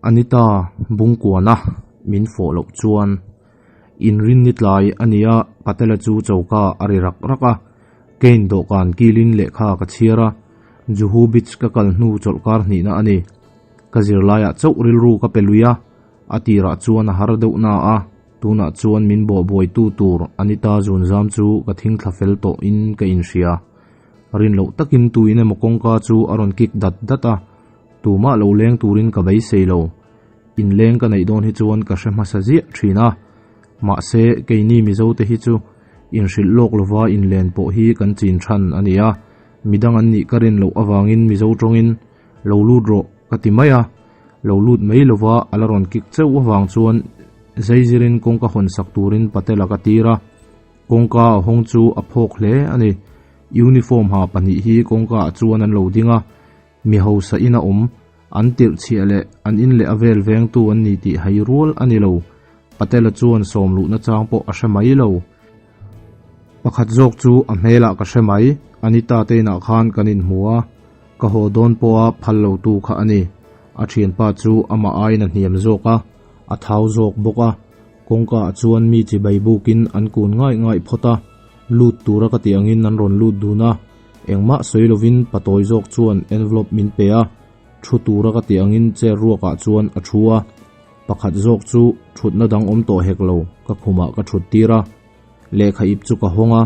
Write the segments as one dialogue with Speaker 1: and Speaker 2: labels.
Speaker 1: Anita Bungkuana min fawh loh chuan inrinni tlai a nia Patela chu choka a ri rak rak a, Kane dawhkan kilin lehkha ka chhiar a, Juhu Beach ka kal hnu chawlhkar hnihna a ni. Ka zirlaiah chauh rilru ka pe lui a, a tirah chuan a har deuh na a, tunah chuan min bawhbuaitu tur Anita zunzam chu ka thingthla fel tawhin ka inhria. Rin loh takin tuin emaw kawngka chu a rawn kik dat dat a, tumah lo leng turin ka beisei lo. Inleng ka neih dawn hi chuan ka hre hmasa ziah thin a, mahse keini Mizote hi chu inhrilh lawk lova inlen pawh hi kan chin than a ni a, midang an nih ka rin loh avangin Mizo tawngin lo lut rawh ka ti mai a, lo lut mai lova a la rawn kik cheuh avang chuan zeizirin kawngka hawn sak turin Patela ka tir a. Kawngka a hawng chu a phawk hle a ni. Uniform ha pahnih hi kawngka ah chuan an lo ding a, mi hausa in a awm, an tirh chhiah leh an in leh a vel vengtu an ni tih hai rual a ni lo. Patela chuan sawm luhna chang pawh a hre mai lo. Pakhat zawk chu a hmelah ka hre mai, Anita te inah khan kan inhmu a, ka haw dawn pawha phal lo tu kha a ni. A thianpa chu amah aiin a hniam zawk a, a thau zawk bawk a. Kawngka ah chuan mi chibai bukin an kun ngaih ngaih phawt a, lut tura ka tih angin an rawn lut dun a, engmah sawi lovin patawi zawk chuan envelope min pe a, thu tura ka tih angin chair ruakah chuan a thu a, pakhat zawk chu thutna dang awm tawh hek lo ka khumah ka thut tir a, lehkha ip chu ka hawng a,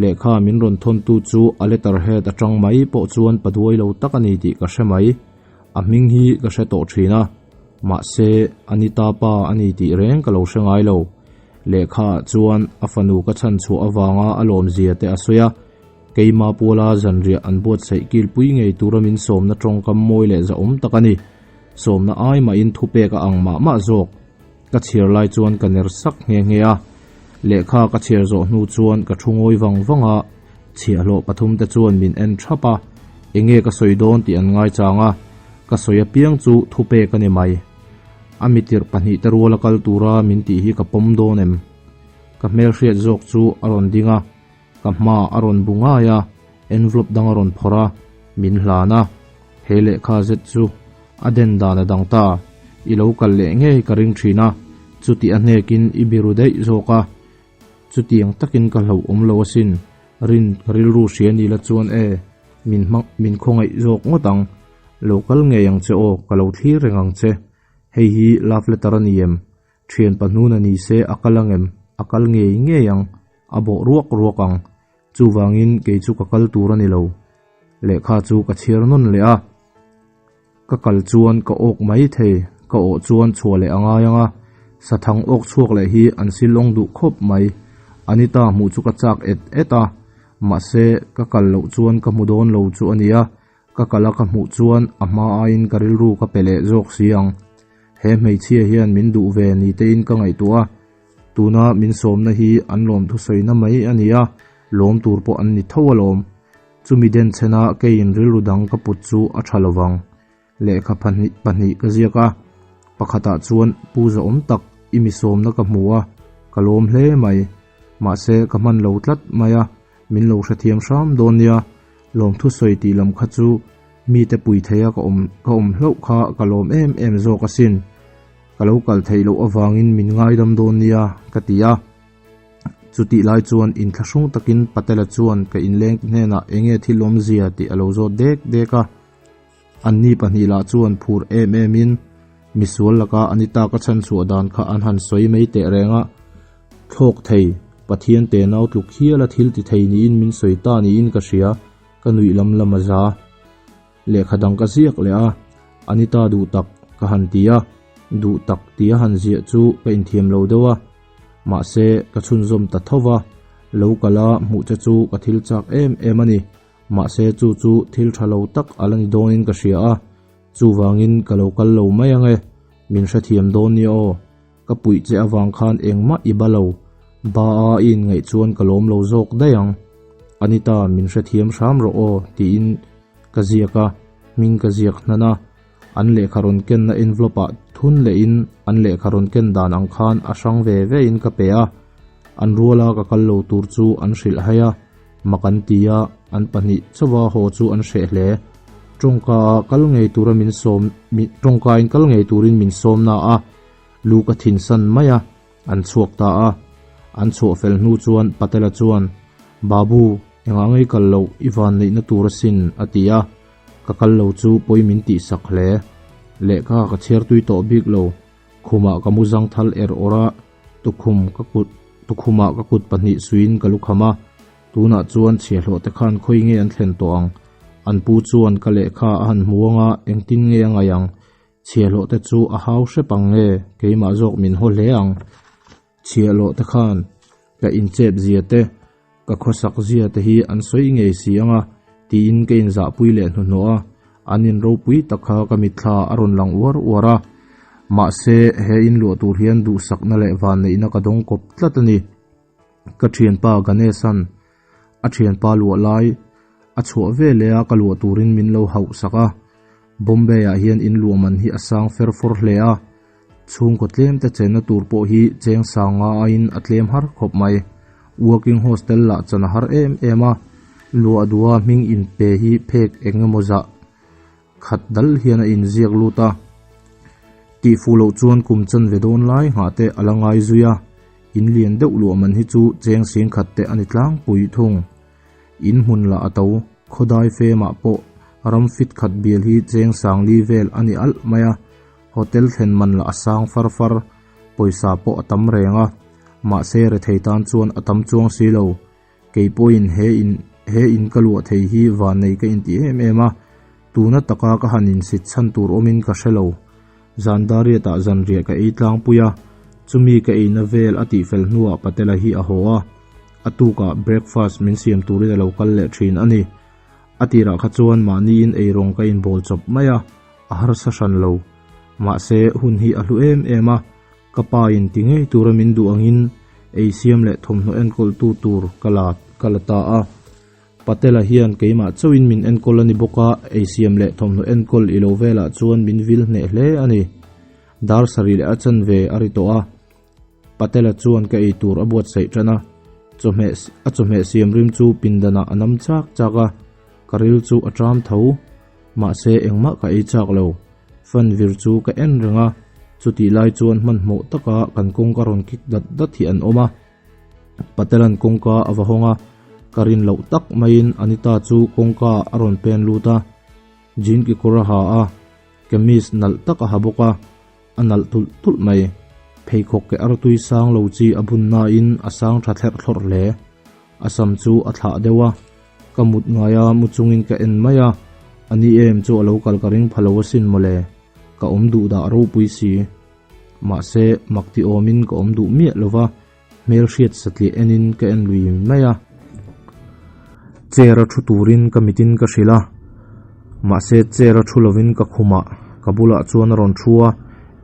Speaker 1: lehkha min rawn thawntu chu a letter head atang mai pawh chuan paduai lo tak a ni tih ka hre mai, a hming hi ka hre tawh thin a. Mahse, Anita pa a ni tih reng ka lo hre ngai lo. Lehkha ah chuan a fanu ka chhan chhuah avanga a lawmzia te a sawi a, keima puala zanriah an buatsaih kilpui ngei tura min sawmna tawngkam mawi leh zahawm tak a ni. Sawmna ai mahin thupek a ang mah mah zawk. Ka chhiar lai chuan ka ner sak nghe nghe a. Lehkha ka chhiar zawh hnu chuan ka thu ngawi vang vang a, chhiahhlawh pathum te chuan min en thap a, enge ka sawi dawn tih an ngaichang a, ka sawi apiang chu thupek a ni mai. A mitirh pahnih te ruala kal tura min tih hi ka pawm dawn em? Ka hmelhriat zawk chu a rawn ding a, ka hma a rawn bu ngai a, envelope dang a rawn phawrh a, min hlan a. He lehkha zet chu a den dan a dang ta, i lo kal leh ngei ka ring thin a, chuti a hnekin i biru daih zawk a, chutiang takin ka hlauh awm lo asin, rin ka rilru hria ni la chuan e, min hmang min khawngaih zawk ngawt ang, lo kal ngei ang che aw, ka lo thlir reng ang che, hei hi love letter a ni em? Thian pahnuna ni se a kal ang em? A kal ngei ngei ang, a bawh ruak ruak ang. Chuvangin kei chu ka kal tur a ni lo. Lehkha chu ka chhiar nawn leh a. Ka kal chuan ka awk mai thei, ka awh chuan chhuah leh a ngai ang a. Sathang awk chhuak leh hi an silawng duh khawp mai. Anita hmuh chu ka chak et et a. Mahse, ka kal loh chuan ka hmu dawn lo chu a nia. Ka kal a ka hmuh chuan a hma aiin ka rilru ka pe leh zawk si ang. He hmeichhia hian min duh ve ni tein ka ngaihtuah a, tuna min sawmna hi an lawm thusawina mai a ni a, lawm tur pawh an ni tho alawm. Chumi den chhena keiin rilru dang ka put chu a tha lovang. Lehkha pahnih pahnih ka ziak a, pakhatah chuan pu zahawm tak i mi sawmna ka hmu a, ka lawm hle mai. Mahse ka hman lo tlat mai a, min lo hrethiam hram dawn nia. Lawmthu sawi tih lam kha chu mite pui theia ka awm ka awm hlauh kha ka lawm em em zawk asin. Ka lo kal theih loh avangin min ngaidam dawn nia ka ti a. Chutih lai chuan inthlahrung takin Patela chuan ka inleng te hnenah enge thil awmzia tih a lo zawt dek dek a. Anni pahnih lah chuan phur em em in misual laka Anita ka chhanchhuah dan kha an han sawi mai teh reng a. Thlawk thei, Pathian te nau tluk hial a thil ti thei niin min sawi ta niin ka hria, ka nuih lam lam a za. Lehkha dang ka ziak leh a, Anita duh tak ka han ti a, duh tak ti a han ziah chu ka inthiam lo deuh a, mahse ka chhunzawm ta tho va, lo kal a hmuh che chu ka thil chak em em a ni, mahse chu chu thil tha lo tak a la ni dawnin ka hria a, chuvangin ka lo kal lo mai ang e, min hrethiam dawn nia aw. Ka puih che avang khan engmah i ba lo, ba a i inngaih chuan ka lawm lo zawk daih ang. Anita, min hrethiam hram rawh aw, tiin ka ziak a, hming ka ziak hnan a. An lehkha rawn kenna envelope ah thun lehin an lehkha rawn ken dan ang khan a hrang ve ve in ka pe a. An ruala ka kal lo tur chu an hrilh hai a, mak an ti a, an pahnih chauha haw chu an hreh hle. Tawngka a kal ngei tura min sawm tawngka in kal ngei turin min sawm na a, lu ka thin san mai a, an chhuak ta a. An chhuah fel hnu chuan Patela chuan, Babu, engah ngei kal loh i van neihna tur asin, a ti a. Ka kal lo chu pawi min tih sak hle. Lehkha ka chhiar tui tawh bik lo. Khumah ka mu zang thal er awrh a, tukhum ka kut tukhumah ka kut pahnih suiin ka lukham a. Tunah chuan chhiahhlawh te khan khawi nge an thlen tawh ang? An pu chuan ka lehkha a han hmu anga engtin nge a ngaih ang? Chhiahhlawh te chu a hau hrep ang nge keimah zawk min haw hle ang? Chhiahhlawh te khan ka inchep zia te, ka khawsak zia te hi an sawi ngei si anga tiin ka inzahpui leh hnuhnawh a, an in ropui tak kha ka mitthla a rawn lang uar uar a. Mahse, he inluah tur hian duhsakna leh vanneihna ka dawng kawp tlat a ni. Ka thianpa Ganesh-a'n a thianpa luah lai a chhuah ve leh a ka luah turin min lo hauh sak a. Bombay-ah hian in luah man hi a sang fer fawr hle a, chhungkaw tlem te chenna tur pawh hi cheng sang nga aiin a tlem har khawp mai. Working hostel lah chan a har em em a, luah duha hming inpe hi phek eng emaw zah khat dal hian a inziak lut a. Tihfuh loh chuan kum chanve dawn lai nghah te a la ngai zui a. In lian deuh luah man hi chu cheng sing khat te a ni tlangpui thung. In hmun lah a to, khawdai femah pawh ram fit khat bial hi cheng sang li vel a ni alh mai a, hotel thlen man lah a sang far far, pawisa pawh a tam reng a, mahse rethei tan chuan a tam chuang si lo. Kei pawhin he in he in ka luah thei hi vannei ka inti em em a, tuna taka ka han insit chhan tur awmin ka hre lo. Zan dariatah zanriah ka ei tlangpui a, chumi ka eina vel a tihfel hnuah Patela hi a haw a, a tukah breakfast min siam turin a lo kal leh thin a ni. A tirah kha chuan mahniin eirawng ka inbawl chawp mai a, a harsa hran lo. Mahse, hun hi a hlu em em a, ka pa in ti ngei tura min duh angin ei siam leh thawmhnaw enkawltu tur ka la ka la ta a. Patela hian keimah chauhin min enkawl a ni bawk a, eisiam leh thawmhnaw enkawl i lo velah chuan min vil hneh hle a ni. Dar sarih leh a chanve a ri tawh a, Patela chuan ka ei tur a buatsaih tan a, chawhmeh a chawhmeh siam rim chu pindanah a nam chak chak a, ka ril chu a ṭam tho. Mahse engmah ka ei chak lo. Fan vir chu ka en reng a, chutih lai chuan hmanhmawh taka kan kawngka rawn kik dat dat hi an awm a. Patelan kawngka a va hawng a, ka rin loh tak maiin Anita chu kawngka a rawn pen lut a, jean kekawr a ha a, kamis nalh tak a ha bawk a, a nalh tulh tulh mai. Pheikhawk ke artui sang lo chi a bun nain a sang tha thlerh thlawrh hle. A sam chu a thlah deuh a, ka mut ngaia mu chungin ka en mai a, ani em chu a lo kal ka ring pha lo asin mawle, ka awm duh dah ropui si. Mahse, mak ti awmin ka awm duh miah lo va, hmel hriat satliah enin ka en lui mai a. Chair a thu turin ka mitin ka hrilh a, mahse chair a thu lovin ka khumah ka bulah chuan a rawn thu a,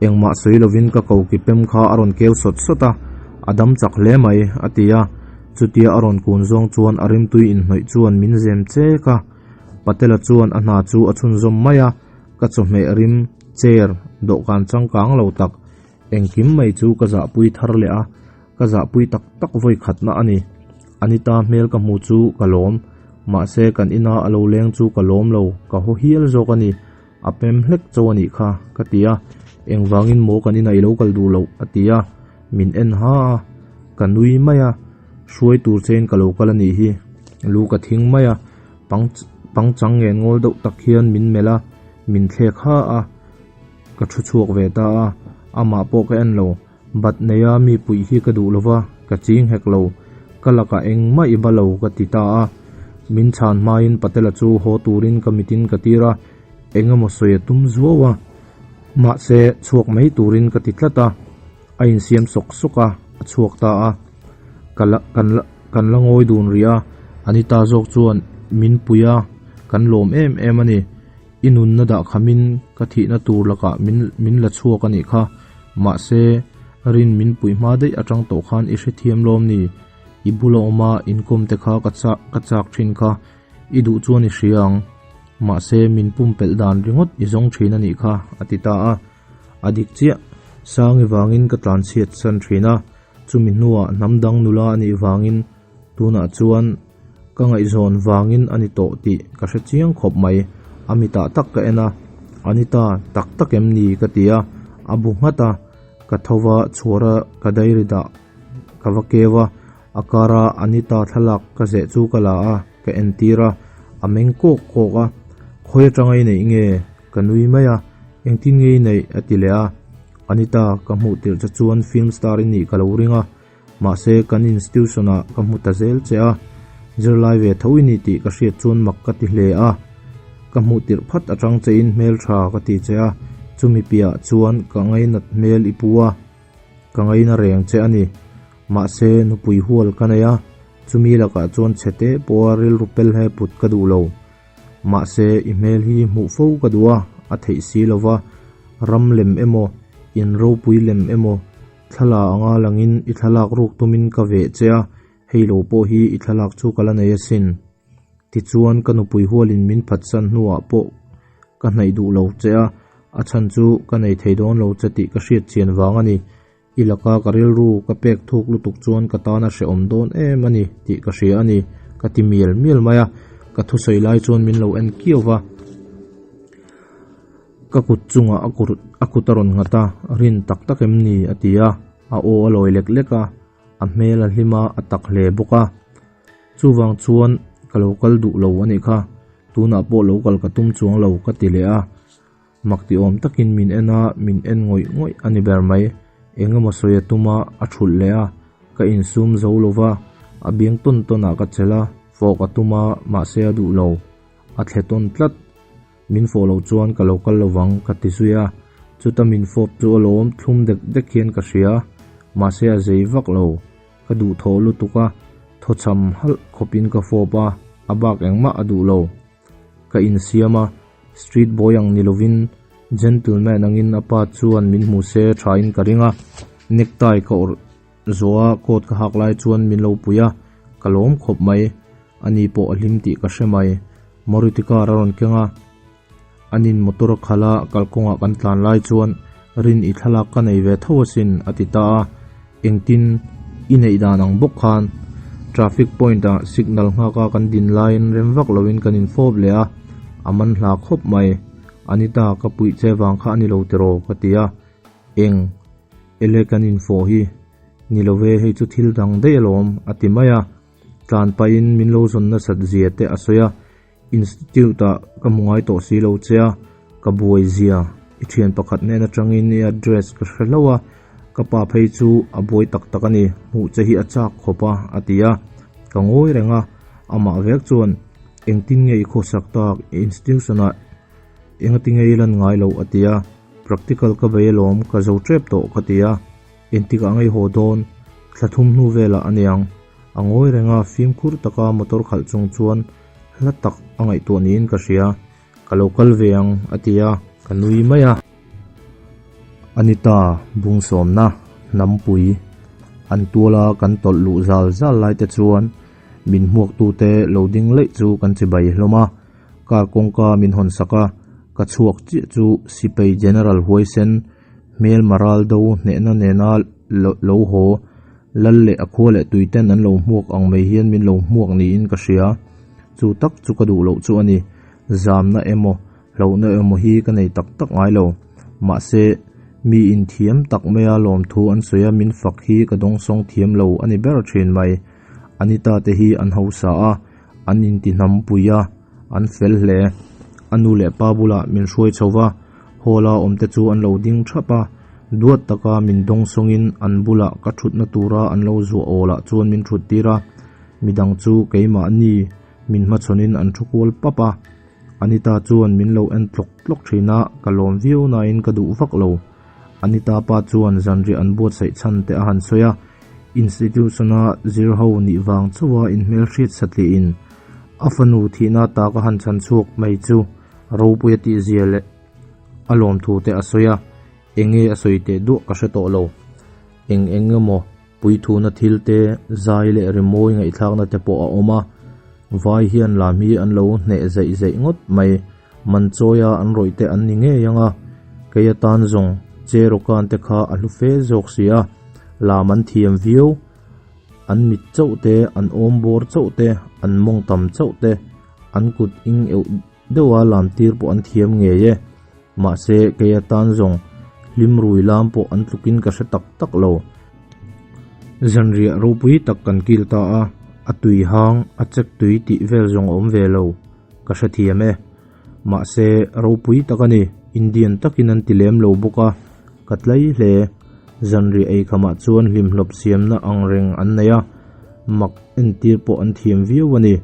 Speaker 1: engmah sawi lovin ka koki pem kha a rawn keu sawt sawt a, a dam chak hle mai, a ti a. Chutia a rawn kun zawng chuan a rimtui inhnawih chuan min zem chek a, Patela chuan a hna chu a chhunzawm mai a. Ka chawhmeh rim, chair, dawhkan changkang lo tak, engkim mai chu ka zahpui thar leh a, ka zahpui tak tak vawi khatna a ni. Anita hmel ka hmu chu ka lawm, mahse kan ina a lo leng chu ka lawm lo, ka haw hial zawk a ni, a pem hlek cho a nih kha, ka ti a, engvangin maw kan ina i lo kal duh loh? a ti a, min en ha a, ka nui mai a, hruai tur chein ka lo kal a nih hi, lu ka thing mai a. Pang pangchang ngen ngawl deuh tak hian min melh a, min thlek ha a, ka thu chhuak ve ta a, amah pawh ka en lo, bat neia mi puih hi ka duh lova, ka ching hek lo, ka lakah engmah i ba lo ka ti ta a, min chhan hmain Patela chu haw turin ka mitin ka tir a, eng emaw sawi a tum zuau a, mahse chhuak mai turin ka ti tlat a, a insiam sawk sawk a, a chhuak ta a, ka la kan la. Kan la ngawi dun rih a, Anita zawk chuan min pui a, kan lawm em em a ni. I nunna dah khamin ka thihna tur lakah min min la chhuak a nih kha. Mahse, rin min puih hma daih atang tawh khan i hrethiam lawm ni? I bula awma inkawm te kha ka chak ka chak thin kha. I duh chuan i hria ang. Mahse, min pumpelh dan ringawt i zawng thin a nih kha, a ti ta a. A dik chiah. Sangi vangin ka tlanchhiat san thin a. Chumi hnuah hnam dang nula a nih vangin tunah chuan ka ngaihzawn vangin a ni tawh tih ka hre chiang khawp mai. A mitah tak ka en a, Anita, tak tak em ni? ka ti a, a bu nghat a, ka tho va chhuara ka diary dah ka va keu a, a kara Anita thlalak ka zeh chu ka la a, ka entir a, a meng kawk kawk a, Khawi atanga i neih nge? Ka nui mai a, Engtin nge i neih? a ti leh a, Anita, ka hmuh tirh che chuan film star i nih ka lo ring a, Mahse, kan institution-ah ka hmu ta zel che a, zirlai ve tho i ni tih ka hriat chuan mak ka ti hle a. Ka hmuh tirh phat atang chein hmel tha ka ti che a, chumi piahah chuan ka ngainat hmel i pu a, ka ngaina reng che a ni. Mahse, nupui hual ka nei a, chumi lakah chuan chhe te pawha rilru pel he put ka duh lo. Mahse, i hmel hi hmuh fo ka duh a, a theih si lo va, ram lem emaw, in ropui lem emaw, Thla anga langin i thlalak ruk tumin ka veh che a, hei lo pawh hi i thlalak chu ka la nei asin. Tichuan ka nupui hualin min phatsan hnuah pawh ka hnaih duh lo che a, a chhan chu ka nei thei dawn lo che tih ka hriat chian vang a ni. I laka ka rilru ka pek thuk lutuk chuan ka tan a hrehawm dawn em a ni tih ka hria a ni, ka ti mial mial mai a, ka thusawi lai chuan min lo en kiau va. Ka kut chungah a kut a kut a rawn nghat a, rin tak tak em ni? a ti a, a aw a lawi lek lek a, a hmel a hlim a, a tak hle bawk a. Chuvang chuan ka lo kal duh lo a nih kha, tunah pawh lo kal ka tum chuang lo ka ti leh a. Mak ti awm takin min en a, min en ngawih ngawih a ni ber mai. Eng emaw sawi a tum a, a thulh leh a, ka insum zo lo va, a biang tawn tawn ah ka chelh a, fawh ka tum a, mahse a duh lo, a thle tawn tlat. Min fawh loh chuan ka lo kal lovang ka ti zui a, chuta min fawp chu a lawm thlum dek dek hian ka hria, mahse a zei vak lo, ka duhthawh lutuk a, thawchham halh khawpin ka fawp a, a bak engmah a duh lo. Ka insiam a, street boy ang ni lovin gentleman angin a pa chuan min hmu se thain ka ring a, necktie ka awrh zawh a coat ka hak lai chuan min lo pui a, ka lawm khawp mai. Ani pawh a hlim tih ka hre mai. Maruti car a rawn keng a, anin motor a khalh a, kalkawngah kan tlan lai chuan rin i thlalak ka nei ve tho asin a ti ta a, engtin i neih dan ang bawk khan traffic point ah signal nghak a kan din laiin rem vak loin kan infawp leh a, a man hla khawp mai. Anita ka puih che vang kha a ni lo tiraw ka ti a, eng ele kan infawh hi ni lo ve hei chu thil dang daih alawm a ti mai a. Tlan pahin min lo zawn nasat zia te a sawi a, Institute ah ka hmu ngai tawh si lo che a, ka buai zia i thian pakhat hnen atangin i address ka hre hlauh a, ka pa phei chu a buai tak tak a ni, hmuh che hi a chak khawp a, a ti a, ka ngawi reng a, amah vek chuan engtin nge i khawsak tak institution ah engati nge i lan ngai loh a ti a, practical ka bei alawm ka zo tep tawh ka ti a. Engtikah ngei haw dawn, thla thum hnu velah a niang. A ngawi reng a, fimkhur taka motor khalh chung chuan hla tak a ngaihtuah niin ka hria. Ka lo kal ve ang, a ti a, ka nui mai a. Anita, Bungsawmna, Hnampui, an tuala kan tawlh luh zal zal lai te chuan min hmuaktute lo ding laih chu kan chibai hlawm a. Car kawngka min hawn sak a, ka chhuak chiah chu Sipai General Huaisen, Hmelma ral do hnehna nena lo haw, lal leh a khua leh tui ten an lo hmuak ang mai hian min lo hmuak niin ka hria. Chu tak chu ka duh loh chu a ni. Zamna emaw, hlauhna emaw hi ka nei tak tak ngai lo. Mahse, mi inthiam tak maia lawmthu an sawi a min fak hi ka dawngsawng thiam lo a ni ber thin mai. Anita te hi an hausa a, an intihnam pui a, an fel hle. A nu leh pa bulah min hruai chho va. Hall a awmte chu an lo ding thap a, duat taka min dawng sawngin an bulah ka thutna tura an lo zuah awlah chuan min thut tir a, midang chu keimahni min hmachhawnin an thu kual pap a. Anita chuan min lo en tlawk tlawk thin a, ka lawm viau nain ka duh vak lo. Anita pa chuan zanriah an buatsaih chhan te a han sawi a, institution-a zir ho nih vang chauha inhmelhriat satlihin a fanu thihna ta ka han chhan chhuak mai chu Ropuia tih zia leh a lawmthu te a sawi a, enge a sawi teh duah ka hre tawh lo. Eng eng emaw puithuna thil te, zai leh rimawi ngaihthlakna te pawh a awm a, vai hian lam hi an lo hneh zeih zeih ngawt mai. Man chawia an rawih te an ni ngei ang a, kei atan zawng Cherokan te kha a hlu fe zawk si a, lam an thiam viau. An mit chauh te, an awm bawr chauh te, an mawng tam chauh te, an kut ing euh. deuha lam tir pawh an thiam ngei e. Mahse, kei atan zawng hlim rui lam pawh an tlukin ka hre tak tak lo. Zanriah ropui tak kan kil ta a, a tui hang, a chek tui tih vel zawng a awm ve lo, ka hrethiam e. Mahse, ropui tak a ni, Indian takin an ti lem lo bawk a, ka tlai hle. Zanriah ei khamah chuan hlimhlawp siamna ang reng an nei a, mak entir pawh an thiam viau a ni.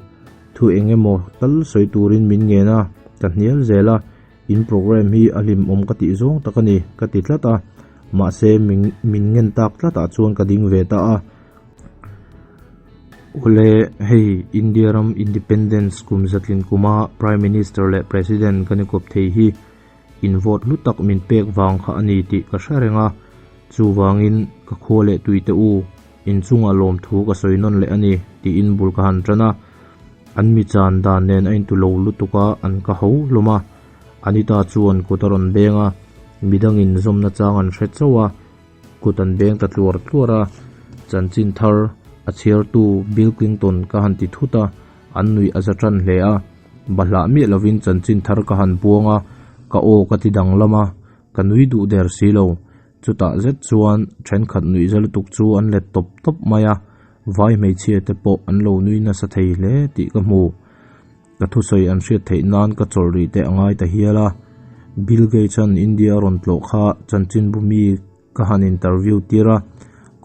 Speaker 1: Thu eng emaw tal sawi turin min ngen a, ka hnial zel a, in program hi a hlimawm ka tih zawng tak a ni, ka ti tlat a. Mahse, min ngen tak tlatah chuan ka ding ve ta a. Awle, hei India ram Independence kum zatlin kuma Prime Minister leh President ka ni kawp thei hi in vote hlu tak min pek vang kha a ni tih ka hre reng a, chuvangin ka khua leh tui te u, inchungah lawmthu ka sawi nawn leh a ni tiin bul ka han tan a. An mi chan dan nen a intu lo lutuk a, an ka ho hlawm a. Anita chuan kut a rawn beng a, midangin zawmna chang an hre chauh a. Kut an beng ta tluar tluar a, chanchin thar a chhiartu Bill Clinton ka han ti thut a, an nuih a za tan hle a. Bahlah miah lovin chanchin thar ka han buang a, ka aw ka ti danglam a, ka nui duh der si lo. Chutah zet chuan thenkhat nuih za lutuk chu an let tawp tawp mai a, vai hmeichhia te pawh an lo nui nasa thei hle tih ka hmu. Ka thusawi an hriat theih nan ka chawlh rih teh a ngai ta hial a. Bill Gates-a'n India a rawn tlawh kha chanchinbu mi ka han interview tir a,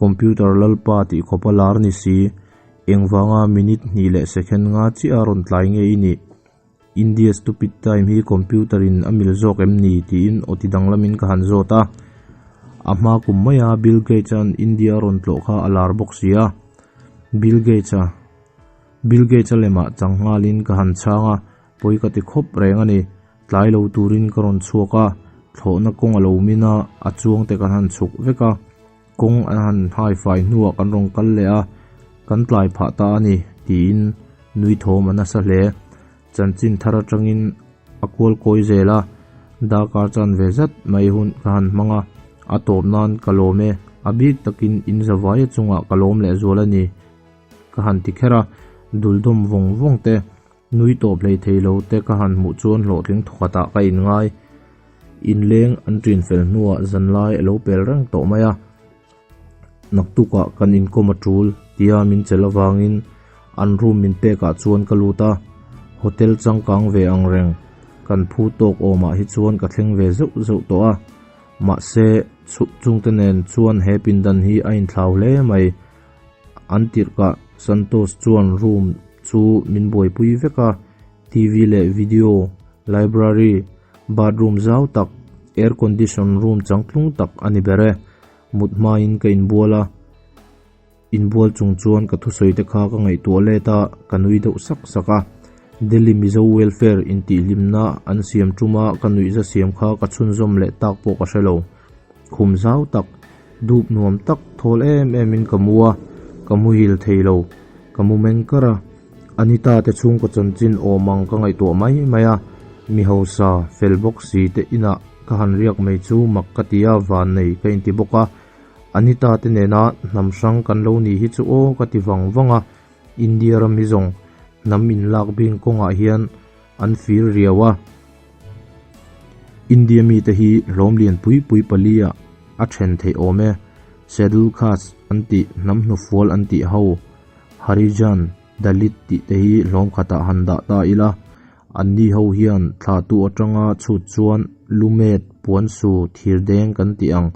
Speaker 1: computer lalpa tih khawp a lar ni si. Engvanga minute hnih leh second nga chiah a rawn tlai nge i nih? India stupid time hi computer in a mil zawk em ni? tiin aw ti danglamin ka han zawt a. A hma kum maia Bill Gates-a'n India a rawn tlawh kha a lar bawk si a. Bill Gates-a. Bill Gates-a lemah chang nghalin ka han chhang a, pawi ka ti khawp reng a ni. Tlai lo turin ka rawn chhuak a, thlawhna kawng a lo min a, a chuang te kan han chhuk vek a. Kawng an han hai fai hnuah kan rawn kal leh a, kan tlai phah ta a ni, tiin nui thawm a nasa hle. Chanchin thar atangin a kual kawi zel a, darkar chan ve zat mai hun ka han hmang a, a tawp nan ka lawm e, a bik takin in zavaia chungah ka lawm lehzual a ni. Ka han ti kher a, dul dawm vawng vawng te, nui tawp hlei thei lo te ka han hmuh chuan hlawhtling thawkhatah ka inngai. Inleng an ṭin fel hnuah zanlai a lo pel reng tawh mai a, naktukah kan inkawm a ṭul tia min chelh avangin an room min pekah chuan ka lut a, hotel changkang ve ang reng kan phu tawk awmah hi chuan ka thleng ve zeuh zeuh tawh a, mahse chhungte nen chuan he pindan hi a inthlau hle mai. An tirhkah Santos chuan room chu min buaipui vek a, TV leh video, library, bathroom zau tak, air condition room changtlung tak a ni ber e. Mut hmain ka inbual a, inbual chung chuan ka thusawi te kha ka ngaihtuah let a, ka nui deuh sak sak a. Delhi Mizo Welfare intihhlimna an siam tuma ka nuihza siam kha ka chhunzawm leh tak pawh ka hre lo. Khum zau tak, dup nuam tak thawl em em in ka mu a, ka muhil thei lo, ka mu meng kar a. Anita te chhungkaw chanchin awm ang ka ngaihtuah mai mai a, mi hausa fel bawk si te inah ka han riak mai chu mak ka ti a, vannei ka inti bawk a. Anita te nena hnam hrang kan lo nih hi chu aw ka ti vang vang a, India ram hi zawng hnam inlak bing kawngah hian an fir riau a. India mite hi hlawm lian pui pui pali ah a then theih awm e. Schedule Caste an tih, hnam hnufual an tih ho, Harijan, Dalit tih te hi hlawm khatah han dah ta ila. Anni ho hian thlahtu atanga chhut chuan lumet, puansu, thirdeng kan tih ang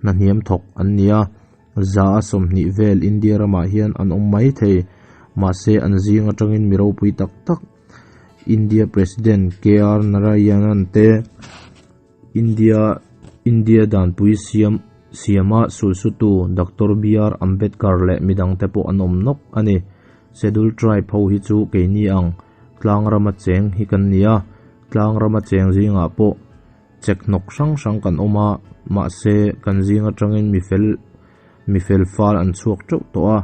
Speaker 1: hnahniam thawk an ni a. Za a 20 vel India ramah hian an awm mai thei. Mahse an zing atangin mi ropui tak tak India President KR Narayanan te India India danpui siam siama sulsutu Doctor BR Ambedkar leh midangte pawh an awm nawk a ni. Schedule Tribe ho hi chu keini ang tlang rama cheng hi kan ni a, tlang rama cheng zingah pawh chek hnawk hrang hrang kan awm a, mahse kan zing atangin mi fel mi fel fal an chhuak teuh tawh a,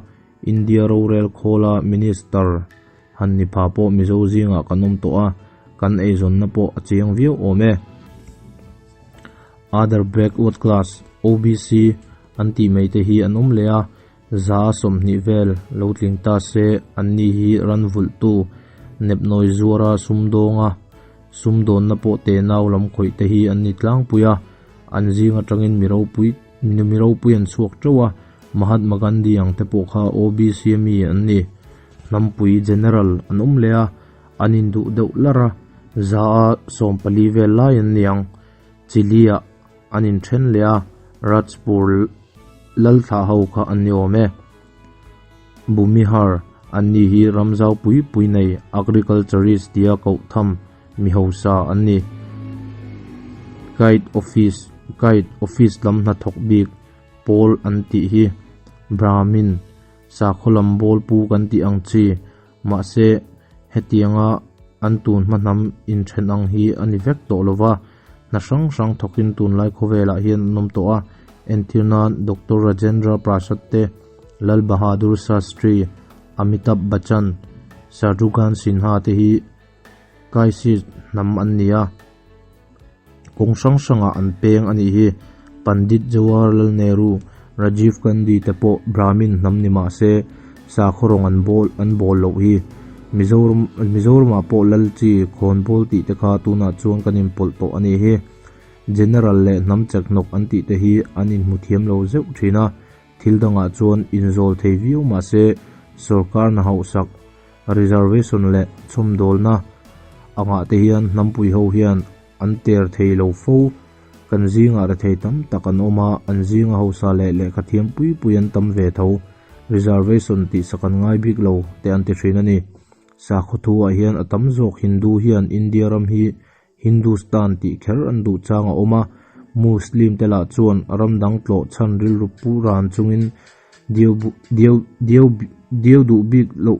Speaker 1: India rorel khawla Minister Han ni pha pawh Mizo zingah kan awm tawh a, kan eizawnna pawh a chiang viau awm e. Other Backward Class, OBC, an tih mai te hi an awm leh a, za 20 vel lo tling ta se anni hi ran vulhtu, nepnawi zuara sumdawnga. Sumdawnna pawh tenau lam khawih te hi an ni tlangpui a, an zing atangin mi ropui mi ropui an chhuak teuh a, Mahatma Gandhi ang te pawh kha OBC mi an ni. Hnampui General an awm leh a, an induh deuh larh a, za a 14 vel lai an ni ang. Chile-ah an inthen leh a, Rajpur lalthlah ho kha an ni awm e. Bhumihar, Anni hi ramzau pui pui nei agriculturist tia koh tham mi hausa an ni. Guide office, Guide office lam hnathawk bik pawl an tih hi Brahmin sakhaw lam bawl pu kan tih ang chi. Mahse, hetianga an tun hma hnam inthen ang hi a ni vek tawh lo va, hna hrang hrang thawkin tunlai khawvelah hian an awm tawh a. Entir nan, Doctor Rajendra Prasad te, Lal Bahadur Shastri, Amitabh Bachchan, Shatrughan Sinha te hi Kaisist hnam an ni a. Kawng hrang hrangah an peng a nih hi. Pandit Jawaharlal Nehru, Rajiv Gandhi te pawh Brahmin hnam ni mah se sakhaw rawng an bawl an bawl loh hi. Mizoram Mizoramah pawh lal chi khawn bawl tih te kha tunah chuan kan inpawlh tawh a nih hi. General leh hnam chekhnawk an tih te hi an inhmu thiam lo zeuh thin a. Thil dangah chuan inzawl thei viau mah se sorkar hna hauhsak Reservation leh chhawmdawlna angah te hian hnampui ho hian an ter thei lo fo. Kan zingah rethei tam tak an awm a, an zinga hausa leh lehkha thiam pui pui an tam ve tho. Reservation tihsak an ngai bik lo te an ti thin a ni. Sakhaw thu ah hian a tam zawk Hindu hian India ram hi Hindustan tih kher an duh chang a awm a, Muslim te lah chuan ram dang tlawh chhan rilru pu ran chungin diau diau diau diau duh bik loh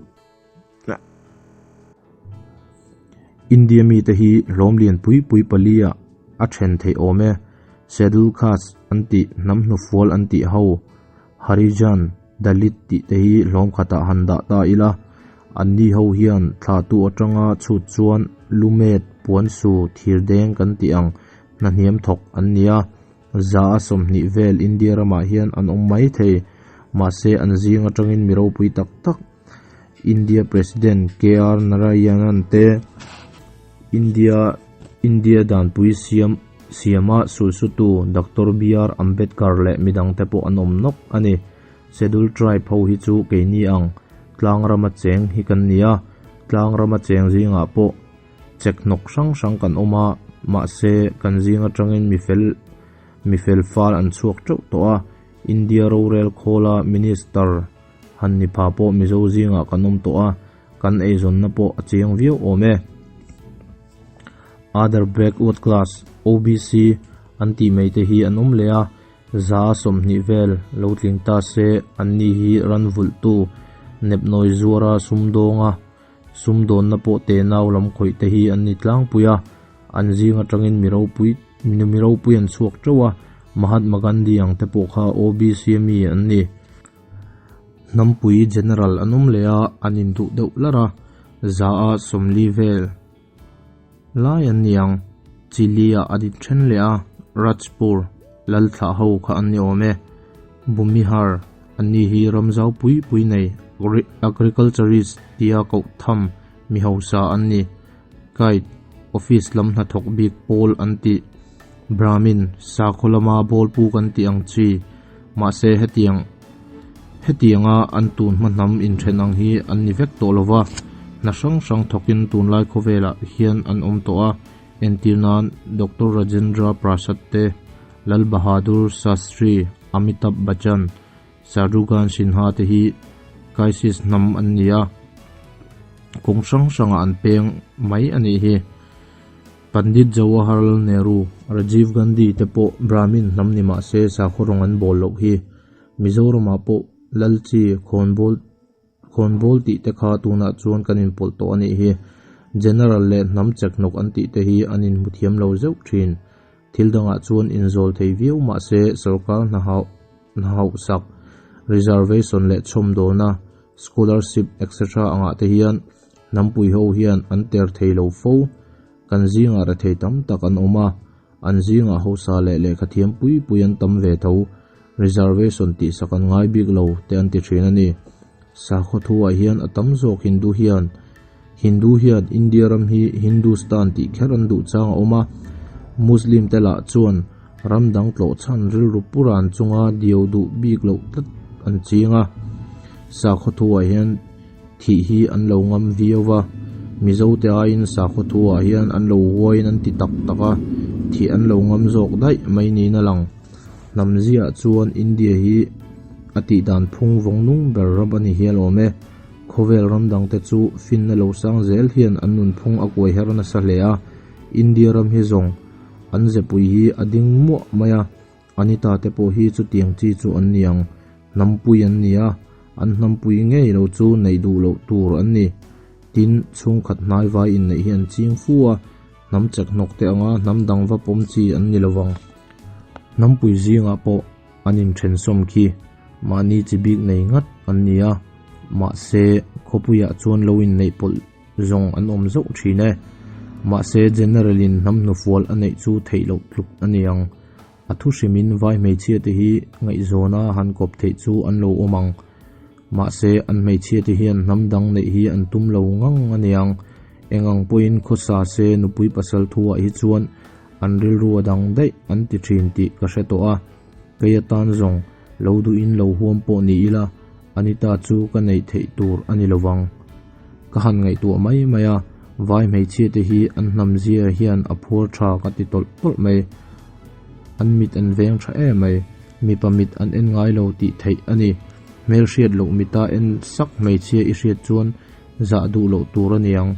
Speaker 1: India mite hi hlawm lian pui pui pali ah a then theih awm e. Schedule Caste an tih hnam hnufual an tih ho Harijan, Dalit tih te hi hlawm khatah han dah ta ila, anni ho hian thlahtu atanga chhut chuan lumet, puansu, thirdeng kan tih ang hnahniam thawk an ni a, za a 20 vel India ramah hian an awm mai thei, mahse an zing atangin mi ropui tak tak India President KR Narayanan te India India danpui siam siama sulsutu Doctor BR Ambedkar leh midangte pawh an awm nawk a ni. Schedule Tribe ho hi chu keini ang tlang rama cheng hi kan ni a, tlang rama cheng zingah pawh chek hnawk hrang hrang kan awm a, mahse kan zing atangin mi fel mi fel fal an chhuak teuh tawh a, India rorel khawla Minister han ni pha pawh Mizo zingah kan awm tawh a, kan eizawnna pawh a chiang viau awm e. Other Backward Class, OBC, an tih mai te hi an awm leh a, za 20 vel lo tling ta se anni hi ran vulhtu nepnawi zuara sumdawnga sumdawnna pawh tenau lam khawih te hi an ni tlangpui a, an zing atangin mi ropui mi ropui an chhuak teuh a, Mahatma Gandhi ang te pawh kha OBC mi an ni. Hnampui General an awm leh a, an induh deuh larh a, za a 40 vel lai an ni ang. Chile-ah an inthen leh a, Rajpur lalthlah ho kha an ni awm e. Bhumihar, anni hi ramzau pui pui nei agriculturist tia koh tham mi hausa an ni. Guide, office lam hnathawk bik pawl an tih. Brahmin, sakhaw lama bawlpu kan tih ang chi. Mahse hetiang hetianga an tun hma hnam inthen ang hi an ni vek tawh lo va, hna hrang hrang thawkin tunlai khawvelah hian an awm tawh a, entir nan Doctor Rajendra Prasad te, Lal Bahadur Shastri, Amitabh Bachchan, Shatrughan Sinha te hi Kaisis hnam an ni a, kawng hrang hrangah an peng mai a nih hi. Pandit Jawaharlal Nehru, Rajiv Gandhi te pawh Brahmin hnam ni mah se sakhaw rawng an bawl loh hi. Mizoramah pawh lal chi khawnbawl khawnbawl tih te kha tunah chuan kan inpawlh tawh a nih hi. General leh hnam chekhnawk an tih te hi an inhmu thiam lo zeuh thin. Thil dangah chuan inzawl thei viau mah se sorkar hna hauh hna hauhsak, reservation leh chhawmdawlna, scholarship etc angah te hian Hnampui ho hian an ter thei lo fo. Kan zingah rethei tam tak an awm a, an zingah hausa leh lehkha thiam pui pui an tam ve tho. Reservation tihsak an ngai bik lo te an ti thin a ni. Sakhaw thuah hian a tam zawk Hindu hian. Hindu hian India ram hi Hindustan tih kher an duh chang a awm a, Muslim te lah chuan ram dang tlawh chhan rilru puran chunga diau duh bik loh tlat an ching a. Sakhaw thuah hian thih hi an lo ngam viau va, Mizo te aiin sakhaw thuah hian an lo huaiin an ti tak tak a, thih an lo ngam zawk daih mai niin a lang. Hnam ziah chuan India hi a tih dan phung vawng nung ber ram a ni hial awm e. Khawvel ram dangte chu finna lo sang zel hian an nunphung a kuai her nasa hle a, India ram hi zawng an zepui hi a ding muah mai a, Anita te pawh hi chutiang chi chu an ni ang, hnampui an ni a, an hnampui ngei lo chu neih duh loh tur an ni. Tin, chhungkhat hnaivai inneih hi an ching fu a, hnam chek hnawk te anga hnam dang va pawm chi an ni lovang. Hnampui zingah pawh an inthensawm khi mahni chi bik nei ngat an ni a, mahse khawpuiah chuan lo inneih pawlh zawng an awm zauh thin e. Mahse General-in hnam hnufual a neih chu theih loh tluk a ni ang. A thu hrimin vai hmeichhia te hi ngaihzawna han kawp theih chu an lo awm ang. Mahse an hmeichhia te hian hnam dang neih hi an tum lo ngang a niang. Eng ang pawhin khawsa se nupui pasal thuah hi chuan an rilru a dang daih an ti thin tih ka hre tawh a. Kei atan zawng lo duhin lo huam pawh ni ila Anita chu ka neih theih tur a ni lovang. Ka han ngaihtuah mai mai a, vai hmeichhia te hi an hnam zia hian a phuar tha ka ti tawlh tawlh mai. An mit an veng tha em mai, mipa mit an en ngai lo tih theih a ni. Hmelhriat loh mita en sak hmeichhia i hriat chuan zah duh loh tur a niang.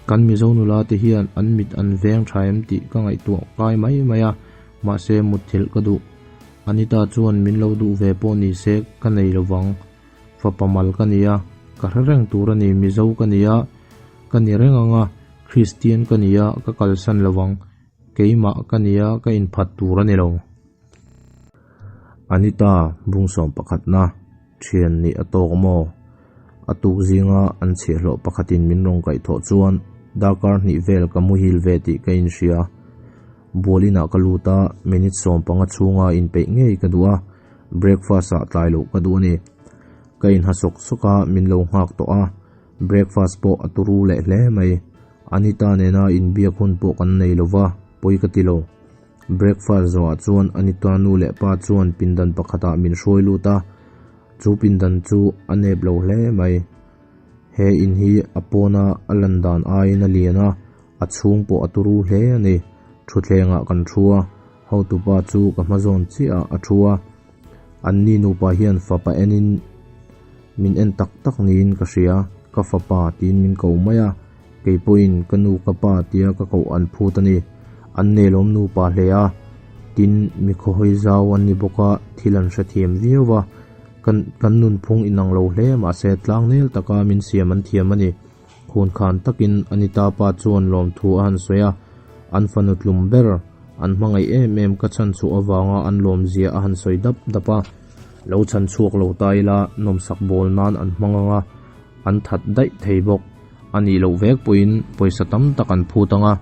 Speaker 1: Kan Mizo nula te hian an mit an veng tha em tih ka ngaihtuah kai mai mai a, mahse mutthilh ka duh. Anita chuan min lo duh ve pawh ni se ka nei lovang. Fapa mal ka ni a, ka hre reng tur a ni, Mizo ka ni a, ka ni reng ang a, Kristian ka ni a, ka kalsan lovang, keimah ka ni a, ka inphat tur a ni lo. Anita bungsawm pakhatna thian nih a tawk maw? A tuk zinga an chhiahhlawh pakhatin min rawn kaihthawh chuan darkar hnih vel ka muhil ve tih ka inhria. Bual inah ka lut a, minute 15 chhunga inpeih ngei ka duh a, breakfast ah tlai loh ka duh a ni. Ka inha sawk sawk a, min lo nghak tawh a, breakfast pawh a turu leh hle mai. Anita nena inbiak hun pawh kan nei lo va, pawi ka ti lo. Breakfast zawhah chuan Anita nu leh pa chuan pindan pakhatah min hruai lut a, chu pindan chu a nep lo hle mai. He in hi a pawna a lan dan aiin a lian a, A chhung pawh a turu hle a ni. Thutthlengah kan thu a, hotupa chu ka hma zawn chiah ah a thu a. Anni nupa hian fapa enin min en tak tak niin ka hria, ka fapa tiin min ko mai a, kei pawhin ka nu ka pa tia ka koh an phut a ni. An nelawm nupa hle a, tin mi khawhawi zau an ni bawk a, thil an hrethiam viau va, kan kan nunphung inang lo hle mahse tlangnel taka min siam an thiam a ni. Khunkhan takin Anita pa chuan lawmthu a han sawi a, an fanu tlum ber, an hmangaih em em ka chhan chhuah avanga an lawmzia a han sawi dap dap a. Lo chhan chhuak lo ta ila nawmsak bawl nan an hmang ang a, an that daih thei bawk. A nih loh vek pawhin pawisa tam tak an phut ang a,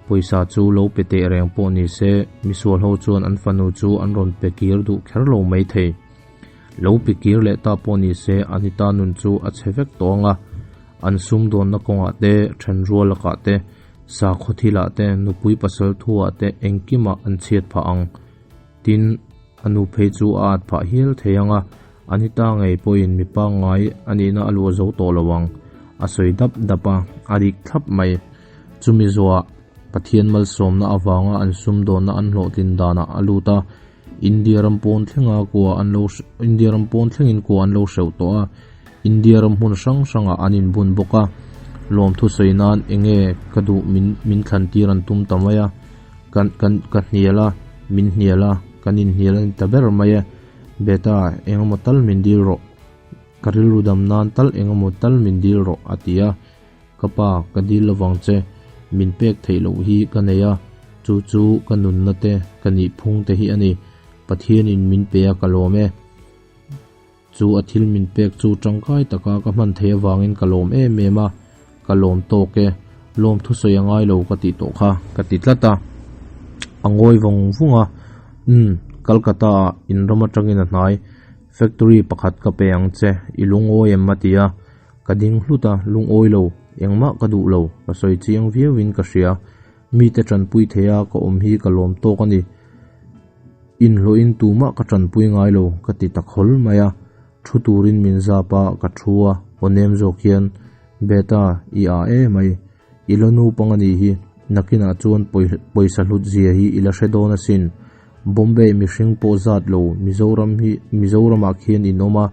Speaker 1: pawisa chu lo pe teh reng pawh ni se misual ho chuan an fanu chu an rawn pe kir duh kher lo mai thei. Lo pe kir leh ta pawh ni se Anita nun chu a chhe vek tawh ang a, an sumdawnna kawngah te, thenrual lakah te, sakhaw thilah te, nupui pasal thuah te engkimah an chhiat phah ang. Tin, a nu phei chu a at phah hial thei ang a, Anita ngei pawhin mi pangngai a nihna a luah zo tawh lo ang. A sawi dap dap a, a dik thlap mai. Chumi zawhah Pathian malsawmna avanga an sumdawnna an hlawhtlin danah a lut a, India ram pawn thlenga kua an lo India ram pawn thlengin kua an lo hreuh tawh a, India ram hmun hrang hrangah an inbun bawk a, lawmthu sawi nan enge ka duh min min thlan tir an tum ta mai a, kan kan ka hnial a, min hnial a, kan inhnial a ni ta ber mai e, Beta engemaw tal min dil rawh, ka rilru dam nan tal engemaw tal min dil rawh a ti a. Ka pa, ka dil lovang che, min pek theih loh hi ka nei a, chu chu ka nunna te, ka nihphung te hi a ni. Pathianin min pe a ka lawm e. Chu a thil min pek chu tangkai taka ka hman theih avangin ka lawm em em a, ka lawm tawk e. Lawm thusawi a ngai lo ka tih tawh kha ka ti tlat a. A ngawi vawng vung a, Umm, Calcutta ah in ram atangin a hnai, factory pakhat ka pe ang che, i lungawi em a ti a. Ka ding hlut a, lungawi lo, Engmah ka duh lo, ka sawi chiang viauin ka hria. Mite tanpui theia ka awm hi ka lawm tawk a ni. Inhlawhin tumah ka tanpui ngai lo, ka ti ta khawl mai a. Thu turin min zap a, ka thu a, aw nem zawk hian, Beta, i a e mai. I la naupang a nih hi, nakinah chuan pawisa hlut zia hi i la hre dawn asin. Bombay mihring pawh zat lo, Mizoram hi Mizoramah khian in awm a,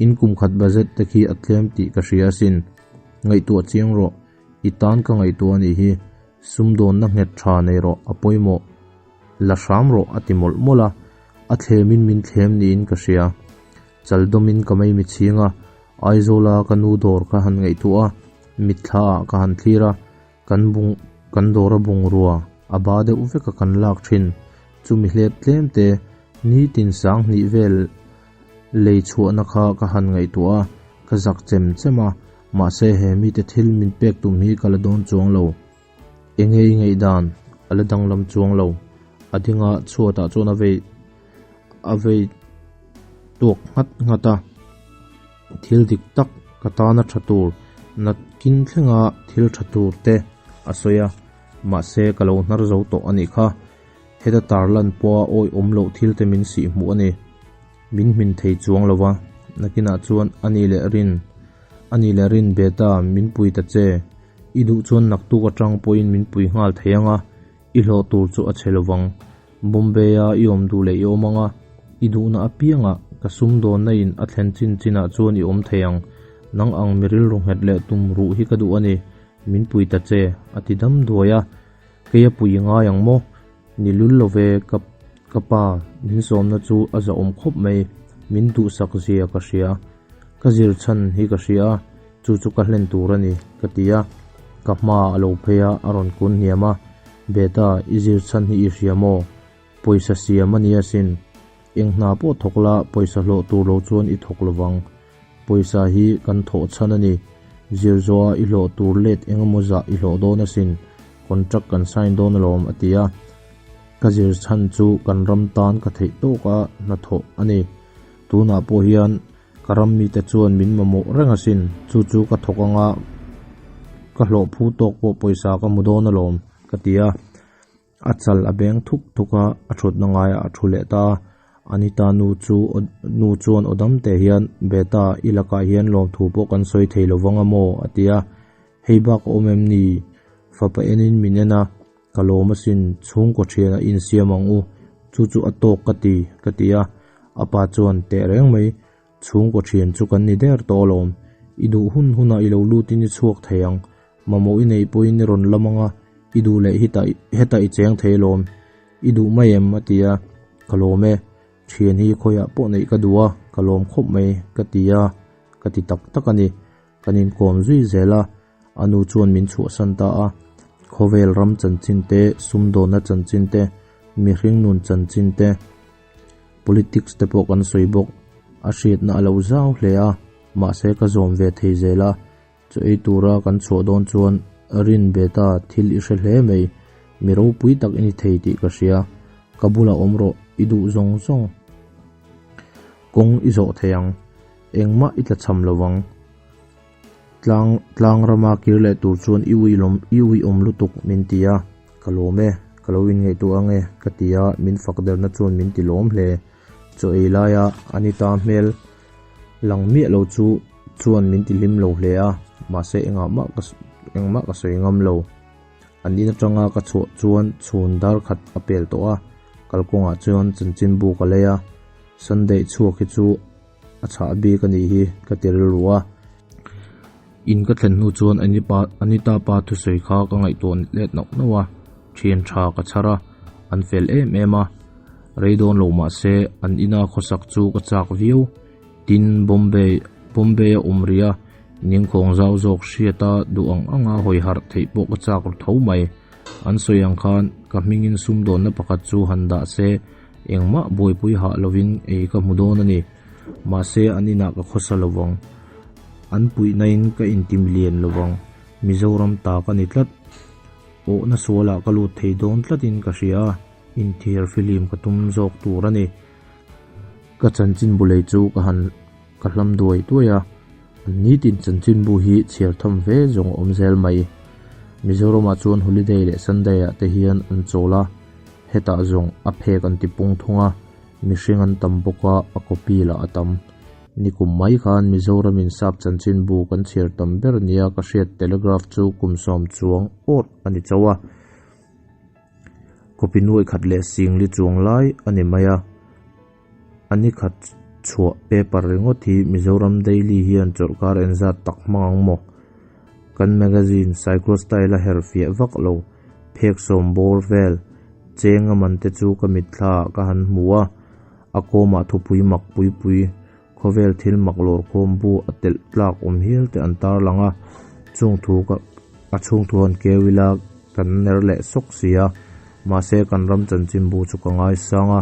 Speaker 1: in kum khat budget te khi a tlem tih ka hria asin. Ngaihtuah chiang rawh, i tan ka ngaihtuah a nih hi. Sumdawnna nghet tha nei rawh, a pawimawh. La hram rawh a ti mawlh mawlh a, a thlemin min thlem niin ka hria. Chaldawmin ka mai michhing a, Aizawla ka nu dawr ka han ngaihtuah a, mitthla ah ka han thlir a, kan bung kan dawra bungrua a ba deuh vek a kan lak thin. Chumi hlep tlem te nitin sang hnih vel lei chhuahna kha ka han ngaihtuah a, ka zak chem chem a, mahse he mite thil min pek tum hi ka la dawn chuang lo. Enge i ngaihdan? A la danglam chuang lo. A dinga chhuatah chuan a vei a vei tuak nghat nghat a. Thil dik tak ka tana tha tur natkin thlenga thil tha tur te a sawi a. Mahse ka lo hnar zo tawh a nih kha. Heta tarlan pawha awihawm loh thil te min sih hmuh a ni. Min hmin thei chuang lo va. Nakinah chuan a ni leh rin a ni leh rin beta min pui ta che. I duh chuan naktuk atang pawhin min pui nghal thei ang a, i hlawh tur chu a chhe lovang. Bombay-a i awm duh leh i awm ang a, i duhna apiangah ka sumdawnna in a thlen chin chinah chuan i awm thei ang. Nang ang mi rilru nghet leh tum ruh hi ka duh a ni, min pui ta che, a ti dam duai a. Kei a pui ngai ang maw? Ni lul lo ve, ka ka pa min sawmna chu a zahawm khawp mai, min duhsak zia ka hria. Ka zir chhan hi ka hria a, chu chu ka hlen tur a ni, ka ti a. Ka hma a lo phei a, a rawn kun hniam a, Beta, i zir chhan hi i hria maw? Pawisa siam a ni asin. Eng hna pawh thawk la, pawisa hlawh tur lo chuan i thawk lovang. Pawisa hi kan thawh chhan a ni. Zir zawha i hlawh tur let eng emaw zah i hlawh dawn asin. Contract kan sign dawn alawm, a ti a. Ka zir chhan chu kan ram tan ka theih tawk a hnathawh a ni. Tunah pawh hian ka ram mite chuan min mamawh reng asin, chu chu ka thawk anga ka hlawh phu tawk pawh pawisa ka hmu dawn alawm, ka ti a. A chal a beng thuk thuk a, a thutna ngaiah a thu leh ta a. Anita nu chu nu chuan aw dam teh hian, Beta, i lakah hian lawmthu pawh kan sawi thei lo vang a maw? a ti a. Hei bak a awm em ni? Fapa enin min en a. Ka lawm asin, chhungkaw thian a insiam ang u, chu chu a tawk ka ti, ka ti a. A pa chuan, Teh reng mai, chhungkaw thian chu kan ni der tawh alawm. I duh hun hunah i lo lutin i chhuak thei ang. Mamawh i neih pawhin i rawn lam ang a, i duh leh hitah hetah i cheng thei alawm. I duh mai em? a ti a. Ka lawm e, thian hi khawiah pawh neih ka duh a, ka lawm khawp mai, ka ti a, ka ti tak tak a ni. Kan inkawm zui zel a, a nu chuan min chhuahsan ta a. Khawvel ram chanchin te, sumdawnna chanchin te, mihring nun chanchin te, politics te pawh kan sawi bawk. A hriatna a lo zau hle a, mahse ka zawm ve thei zel a. Chaw ei tura kan chhuah dawn chuan rin ve ta thil i hre hle mai, mi ropui tak i ni thei tih ka hria. Ka bulah awm rawh, i duh zawng zawng kawng i zawh thei ang. Engmah i tlachham lo vang. Tlang tlang rama kir leh tur chuan i ui lawm i ui awm lutuk min ti a, ka lawm e, ka lo inngaihtuah ang e ka ti a, min fak derna chuan min ti lawm hle. Chaw ei laia Anita hmel lang miah lo chu chuan min ti hlim lo hle a, mahse engah mah ka engmah ka sawi ngam lo. An in atanga ka chhuah chuan chhun dar khat a pel tawh a, kalkawngah chuan chanchinbu ka lei a, Sunday chhuak hi chu A chhah bik a nih hi ka ti rilru a. In ka thlen hnu chuan Anita pa thusawi kha ka ngaihtuah let nauh nauh a, thian tha ka chhar a, an fel em em a. Rei dawn lo mah se an ina khawsak chu ka chak viau. Tin, Bombay Bombay a awm rih a, ningkhawng zau zawk hriata duh ang anga hawi harh theih pawh ka chak ru tho mai. An sawi ang khan ka hmingin sumdawnna pakhat chu han dah se, Engmah buaipui hah lovin ei ka hmu dawn a ni. Mahse an inah ka khawsa lovang. An puihnain ka intim lian lovang. Mizoram ta ka ni tlat. Awhna sualah ka lut thei dawn tlatin ka hria a, inthiar fihlim ka tum zawk tur a ni. Ka chanchin bulei chu ka han ka hlam duai duai a. Nitin chanchinbu hi chhiar tham ve zawng a awm zel mai. Mizoramah chuan holiday leh Sunday ah te hian an chawl a, hetah zawng a phek an ti pung thung a, mihring an tam bawk a, a copy lah a tam. Nikum mai khan Mizoramin sap chanchinbu kan chhiar tam ber nia ka hriat Telegraph chu kum sawm chuang awt a ni chauh a. Copy nuaih khat leh singli chuang lai a ni mai a. A ni khat chhuah paper ringawt hi Mizoram Daily hian chawlhkar enzat tak hmang ang maw? Kan magazine Cyclostyle a her fiah vak lo, phek sawm bawr vel cheng a man te chu ka mitthla ah ka han hmu a, a kawmah thupui mak pui pui, khawvel thil mak lawr khawm bu a telh tlak awm hial te an tarlang a, chung thu ka a chhung thu han keu ila kan ner leh sawk si a, mahse kan ram chanchinbu chu ka ngaisang a.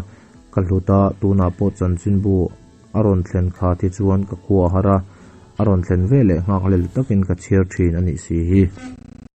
Speaker 1: Ka hlut a, tunah pawh chanchinbu a rawn thlen kha thi chuan ka khua a har a, a rawn thlen ve leh nghak lel takin ka chhiar thin a nih si hi.